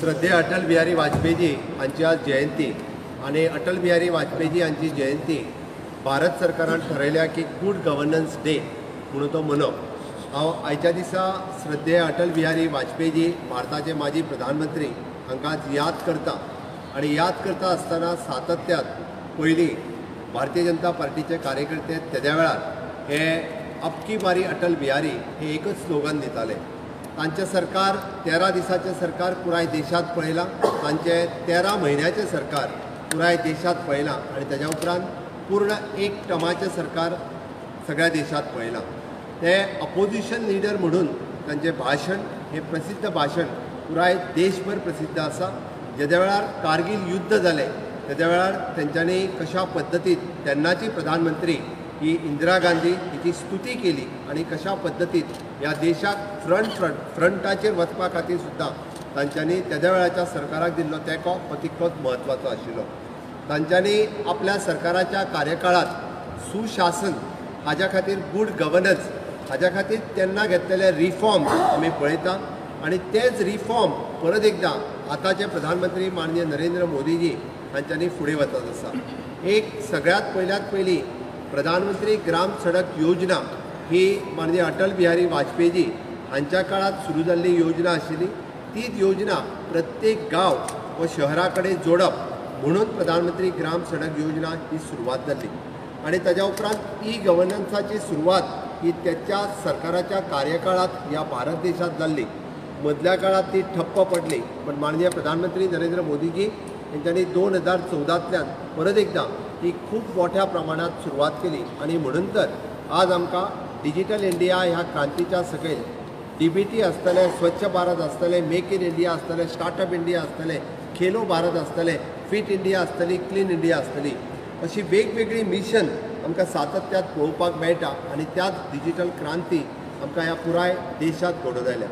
श्रद्धेय अटल बिहारी वाजपेयी हांची आज जयंती आनी अटल बिहारी वाजपेयी हांची जयंती भारत सरकारान ठरयल्या की गुड गव्हर्नन्स डे म्हणून तो मनोवप. हांव आयच्या दिसा श्रद्धेय अटल बिहारी वाजपेयी भारताचे माजी प्रधानमंत्री हांकां आज याद करता आनी याद करता आसतना सातत्यात पयलीं भारतीय जनता पार्टीचे कार्यकर्ते तेद्या वेळार हे अबकी बारी अटल बिहारी हे एकच स्लोगन दिताले. तांचें सरकार 13 दिसाचें सरकार पुराय देशांत पळयलां, तांचें 13 म्हयन्याचें सरकार पुराय देशांत पळयलां आनी ताज्या उपरांत पूर्ण एक टर्माचें सरकार सगळ्या देशांत पळयलां. ते अपोजिशन लिडर म्हणून तांचें भाशण हें प्रसिद्ध भाशण पुराय देशभर प्रसिद्ध आसा. जेद्या वेळार कारगील युद्ध जालें तेद्या वेळार तेंच्यांनी कशा पद्दतीन तेन्नाची प्रधानमंत्री ही इंदिरा गांधी हिची स्तुती केली आनी कशा पद्दतीन ह्या देशाक फ्रंटाचेर वचपा खातीर सुद्दां तांच्यांनी तेद्या वेळाच्या सरकाराक दिल्लो तेंको हो तितलोच म्हत्वाचो आशिल्लो. तांच्यांनी आपल्या सरकाराच्या कार्यकाळांत सुशासन हाज्या खातीर गुड गव्हर्नन्स हाज्या खातीर तेन्ना घेतलेले रिफॉर्म आमी पळयता आनी तेच रिफॉर्म परत एकदां आतांचे प्रधानमंत्री माननीय नरेंद्र मोदीजी हांच्यांनी फुडें वचत आसा. एक सगळ्यांत पयल्यात पयलीं प्रधानमंत्री ग्राम सडक योजना ही माननीय अटल बिहारी वाजपेयी हांच्या काळांत सुरू जाल्ली योजना आशिल्ली. तीच योजना प्रत्येक गांव व शहरा कडेन जोडप म्हणून प्रधानमंत्री ग्राम सडक योजना ही सुरवात जाल्ली आनी ताज्या उपरांत ई गव्हर्नन्साची सुरवात ही त्याच्या सरकाराच्या कार्यकाळांत ह्या भारत देशांत जाल्ली. मदल्या काळांत ती ठप्प पडली, पण माननीय प्रधानमंत्री नरेंद्र मोदीजी हेंच्यांनी 2014तल्यान परत एकदां ही खूब मोठ्या प्रमाणात सुरवात केली आनी म्हणून तर आज आमकां डिजिटल इंडिया ह्या क्रांतीच्या सकयल DBT आसतलें, स्वच्छ भारत आसतलें, मेक इन इंडिया आसतलें, स्टार्टअप इंडिया आसतलें, खेलो भारत आसतलें, फिट इंडिया आसतली, क्लीन इंडिया आसतली, अशी वेगवेगळी मिशन आमकां सातत्यात पळोवपाक मेळटा आनी त्याच डिजिटल क्रांती आमकां ह्या पुराय देशांत घडोवन आयल्या.